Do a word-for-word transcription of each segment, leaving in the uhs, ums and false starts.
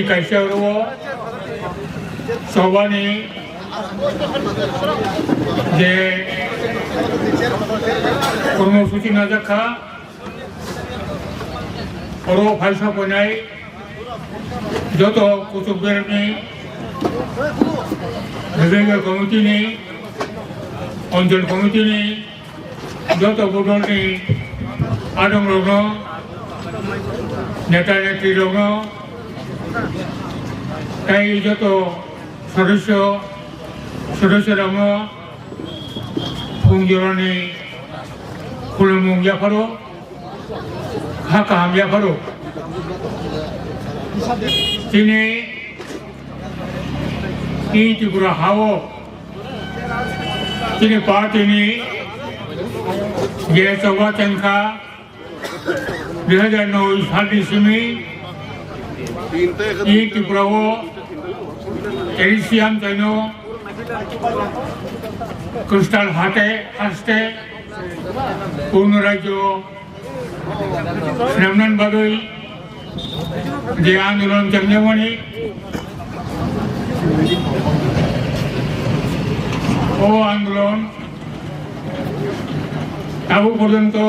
Kaisa oro Chobani je kormosuchi najakha, oro phaisa phainai joto kuchuk berni, Revival Committee ni, Anchal Committee ni, joto bodolni adongrokno, neta netrirokno, tei joto sodosyo sodosyorokno phung jorani khulumung yapharo, kha kaham yapharo. Chini i Tripura hao chini party ni je choba chengkha, dui hajar noi salni simi i Tripura o A D C amchaino Crystal Hate haste Purno Rajyo swnamnani bagwi je andolon chengjakmani, o andolon tabuk porjonto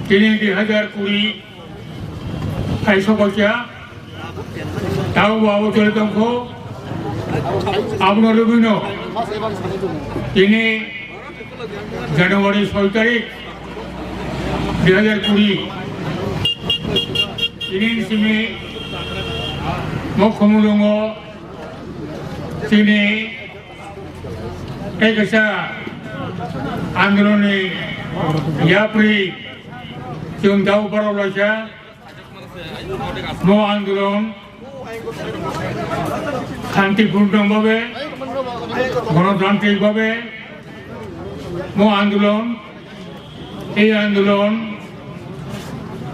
tini dui hajar kuri hai sokocha. Tao bo abo choli tongkho, abono rwgwino tini January soi tarik dui hajar kuri, tini simi Mokhumulungo tini tei kaisa andolonni yapri chwng tao borok laisa. Mo andolon shantipunno bhabe, gonotantrik bhabe mo andolon, ei andolon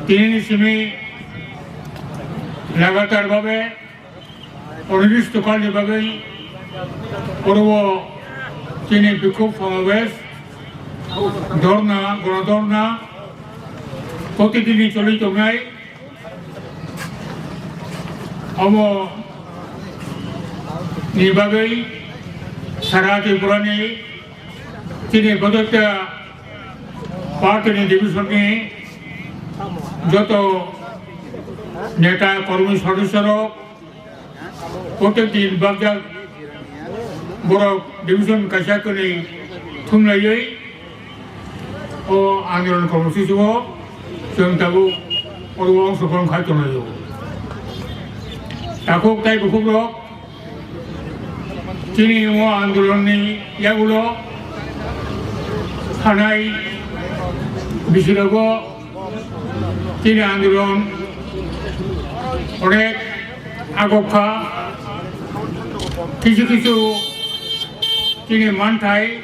tini simi lagatar bhabe onirishto kalni bagwi oro chini bikhuk samabesh, dhorna, gonodhorna protidini choli tongnai. Omo ni bagwi sara Tripurani chini protecta party ni division ni joto neta, kormi, sodosyo rok, protek din bakjak borok division kaisa kwnwi thumlaiwi o andolon kormosuchi o chwng tabuk oro ongshogoron khai tonglaio. Takhuk tai bukhuk rok chini o andolon ni yagulo thanai bisirogo chini andolon onek agokha, kisu kisu chini manthai,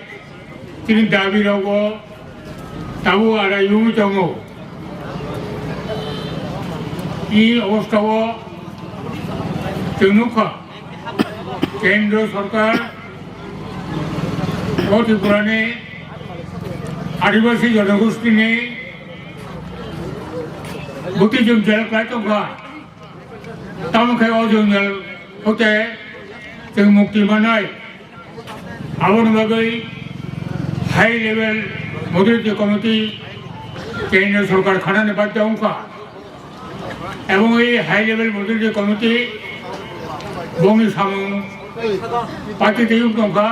chini dabi rogo tabu ara yumi tongo. I obostao chwng nukha, Kendro Sorkar o Tripurani Adibasi Jonogostini Buddhism jel khlai tongkha. Tamo khe o jwngjal hote chwng mukti manai. Aboni bagwi high level modality committee Kendro Sorkar khanani badhya wngkha. Ebong ei high level modality committee bongni samung pati tei wng tongkha.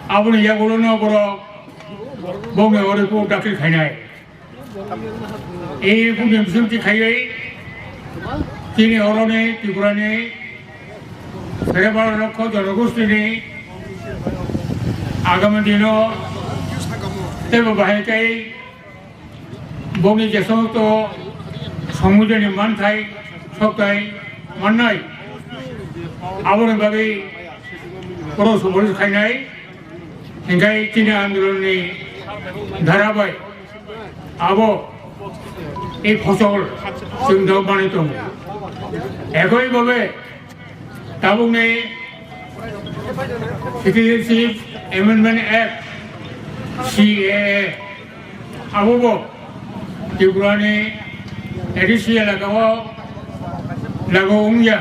Aboni yagulono borok bongni o report dakhil khainai. Ei buini bisingtwi khaiwi chini oroni Tripurani Serebara Rokho Jonogostini agami dino teibo bahai khe bongni je somosto songmujani manthai soktai mannai, aboni bagwi borok suparis khainai. Hinkhe chini andolonni dhara bai abo ei phosol chwng dok manwi tongo. Ekoi bhabe tabukni Citizenship Amendment Act, C A A, abobo Tripurani A D C elakao Lagu wngya.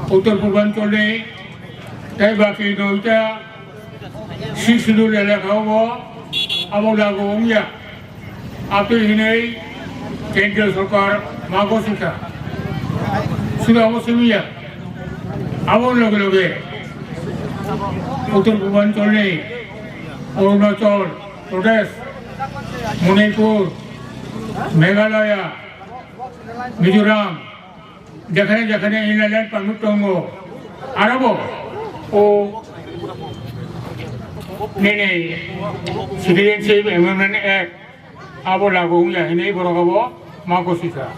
Uttor Purbanchal ni tei baki doita six schedule elaka o abo lagu wngya. Apil hinwi Kendriya Sorkar mago sika. Suda abo simiya. Abo loge loge Uttor Purbanchal ni Arunachal Pradesh, Manipur, Meghalaya, Mizoram, jekhane jekhane Inner Line Permit tongo, arabo o nini Citizenship Amendment Act abo lagu wngya hinwi borok abo ma gosika.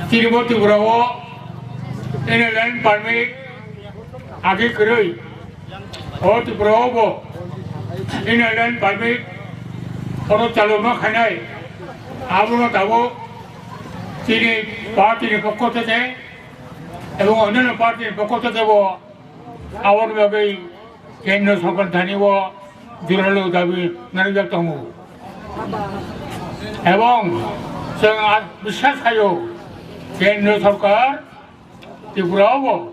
Chini bo Tripura o Inner Line Permit agi kwrwi. O Tripura o bo Inner Line Permit oro chaluma khainai, abono tabuk chini party ni pokho theke ebong onno party ni pokho theke bo aboni bagwi Kendra Sorkar thani o joralo dabi nangjak tongo. Ebong chwng a-, biswas khaio Kendra Sorkar Tripura o bo,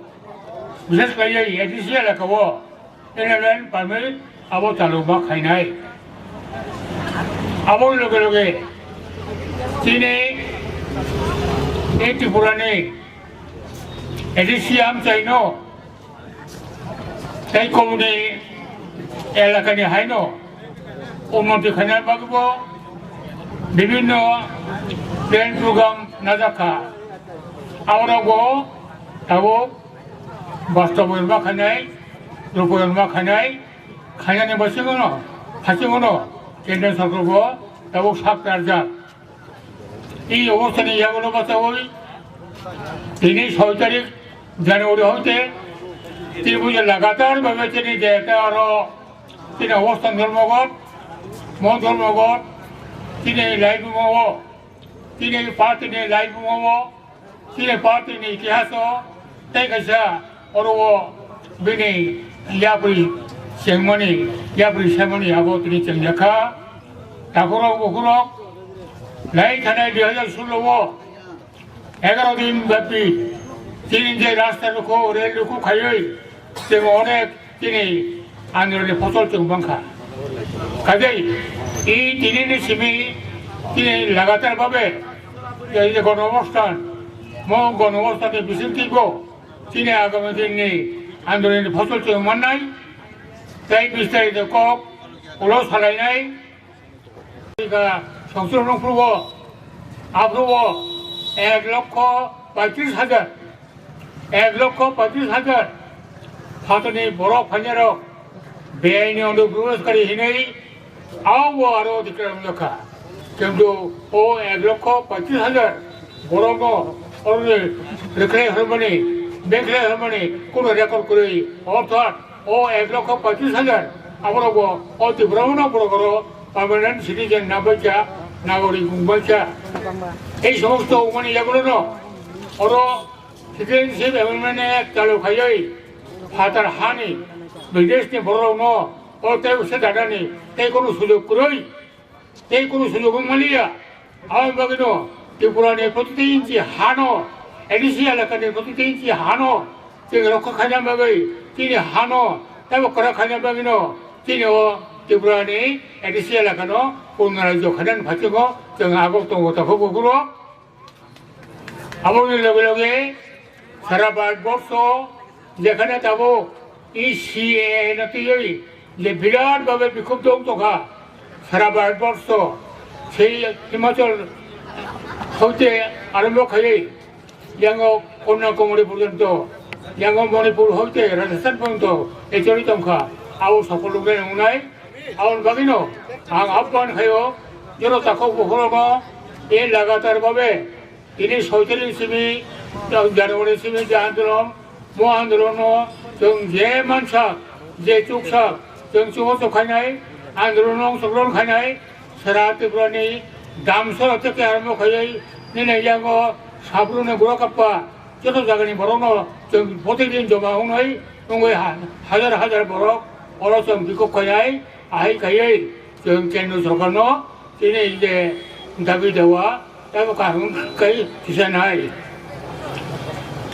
bishes khlaiwi A D C elaka o Inner Line Permit abo chaluma khainai. Aboni loge loge chini e Tripura ni A D C amchaino tei komoni elakani haino unnoti khaina bagwi bo bibinno plan program najak kha. Aborok bo tabuk bastoboyonma khainai, rupoyonma khainai, khainani bisingono, hasingono Kendra Sorkar bo tabuk sak tarjak. Ei obostani yagulo bachaui tini soi tarik January hoite tini buja lagatar bhabe tini jeta aro tini obostan dhormogot, mon dhormogot, tini laibuma o, tini party ni laibuma o, tini party ni itihaso tei kaisa oro o bini yapri chengmani, yapri semani abo tini chengjak kha. Takhurok bukhurok lai thanai dui hajar solo o egaro din byapi tini je rasta lukhu, rel lukhu khaiwi chwng onek tini andolonni phosol chwng bangkha. Kajai i tinini simi tini lagatar bhabe ei je gono obosthan, mo gono obosthan ni bisingtwi bo tini agami dinni andolonni phosol chwng mannai tei bistarito kok ulo salainai. Songchorno phuru o, aphuru o ek lokho paitris hajar, ek lokho paitris hajar phatoni borok phainarok beaini ondo probesh kari hinwi abo aro declare wngkha. Kintu o ek lokho paitris hajar borokno oroni rwkhlai hormani, bekhlai hormani kuno record kwrwi, orthat o ek lokho paitris hajar aborokbo o Tripura o no borok oro permanent citizen na bacha, nagorik wng bacha. Ei somosto wngmani yagulono oro Citizenship Amendment Act chalu khaiwi phatar hani bideshni borokno o tei usa dadani tei kono sujog kwrwi, tei kono sujog wng manliya. Aboni bagwino Tripura ni protiti inchi hano, A D C elaka ni protiti inchi hano chwng rokha khaina bagwi chini hano tei bo kwrak khaina bagwino chini o Tripura ni A D C elaka no purno rajyo khainani phasingo chwng agok tongo takhuk bukhuk rok. Aboni loge loge sara Bharat borsho jekhane tabuk E C A A no twiwi je birat bhabe bikhub dong tongkha sara Bharat borsho, sei Himachal hoite arombo khaiwi yango Kanyakumari porjonto, yango Manipur hoite Rajasthan porjonto echori tongkha, abo sopol wngwi wngnai. Aboni bagwino ang ahwan khaio, joto takhuk bukhurokno e lagatar bhabe tini soi tarik simi, January simi je andolon, mo andolonno chwng je mansak, je chuksak, chwng chubachu khainai, andolonno ongsogron khainai, sara Tripurani damsora theke arombo khaiwi nini yango sabruni gura kappa joto jagani borokno chwng protitin joma wngnai, wngwi ha-, hajar hajar borok oro chwng bikhuk khainai, ahai khaiwi chwng Kendra Sorkarno tini je dabi dawa tamo kaham kai kisa nai.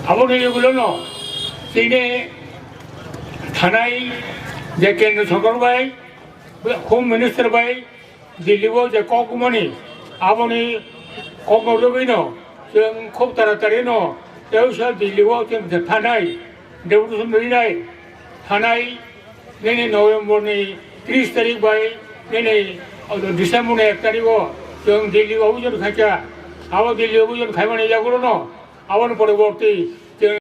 Aboni ulo no chini thanai je Kendra Sorkar bai, Home Minister bai, Delhi o je kok mani, aboni kok no rwgwi no chwng khub taratari no tei usa Delhi o chwng thanai, deputation rinai, thanai nini November ni tris tarik bai nini December ni ek tarik o chwng Delhi o obojon khaikha. Abo Delhi o obojon khaimani yagulo no aboni poriborti